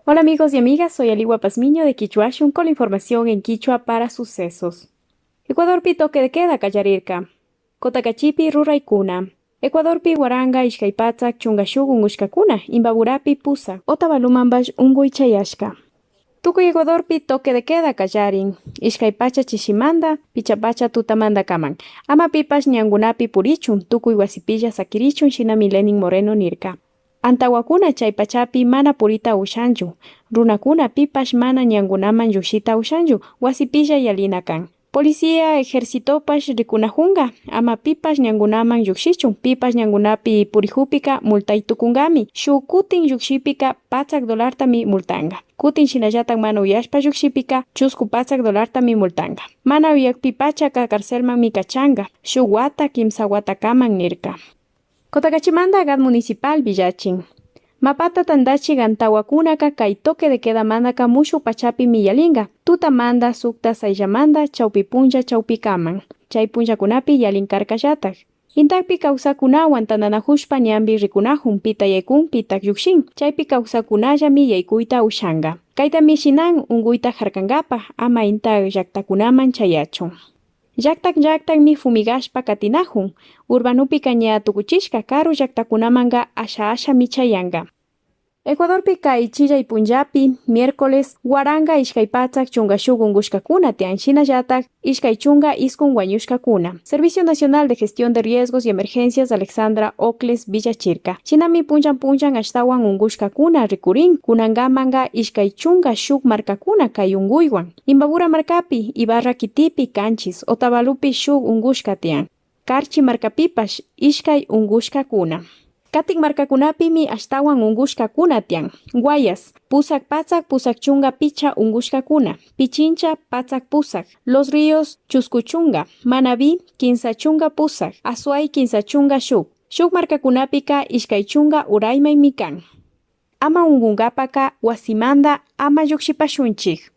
Hola amigos y amigas, soy Aligua Pazmiño de Quichuashun con la información en quichua para sucesos. Ecuadorpi toque de queda kallarirka. Cotacachipi ruraykuna. Ecuadorpi 1221 unkushkakuna, Imbaburapi 8, Otavalomanpash unkuy chayashka. Tukuy Ecuadorpi toque de queda kallarin, 2 pacha chishimanta, 5 pacha tutamantakaman. Ama pipash ñankunapi purichun, tukuy wasipilla sakirichun shinami Lenin Moreno nirka. Antawakuna chay pachapi mana purita ushanchu, runakuna pipash mana ñankunaman llukshita ushanchu, wasipilla yalina kan. Policía ejércitopash rikunajunka, ama pipash ñankunaman llukshichun, pipash ñankunapi purijupika multay tukunkami, shuk kutin llukshipika 100 dolartami multanka. Kutin shinallatak mana uyashpa llukshipika 200 dolartami multanka. Mana uyakpipachaka carcelmanmi kachanka, shuk wata 3 watakaman nirka. Cotacachimanta GAD Municipal villachin. Mapata tandachik antawakunaka kay toque de quedamantaka mushuk pachapimi yalinka, tutamanta 6 sayllamanta chawpi punlla chawpikaman, chay punllakunapi yalin karkallatak. Intacpi kawsakunawan tantanajushpa ñanpi rikunajun pita yaykun pitak llukshin, chaypi kawsakunallami yaykuyta ushanka. Kaytami shinan unkuyta harkankapaj ama Intag llaktakunaman chayachun. Llaktak llaktakmi fumigashpa katinajun, urbanupika ña tukuchishka karu llaktakunamanka asha ashami chayanka. Ecuadorpi kay chillay punllapi miércoles 1211 unkushkakuna tiyan shinallatak 29 wañushkakuna. Servicio Nacional de Gestión de Riesgos y Emergencias Alexandra Ocles villachirka. Shinami punchan punchan ashtawan unkushkakuna rikurin kunankamanka 21 markakuna kay unkuywan. Imbabura markapi, Ibarra kitipi 7, Otavalopi shuk unkushka tiyan. Carchi markapipash 2 unkushkakuna. Katik markakunapimi ashtawan unkushkakuna tiyan. Guayas, 885 unkushkakuna, Pichincha 108, Los Ríos 20, Manabí 38, Azuay 31. Shuk markakunapika 20 uraymaymi kan. Ama unkunkapaka wasimanta ama llukshipashunchik.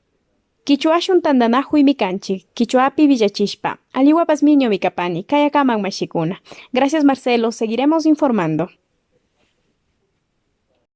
Quichuashun tantanakuymi kanchik, quichuapi villachishpa. Aligua Pazmiñomi kapani, kayakaman mashikuna. Gracias Marcelo, seguiremos informando.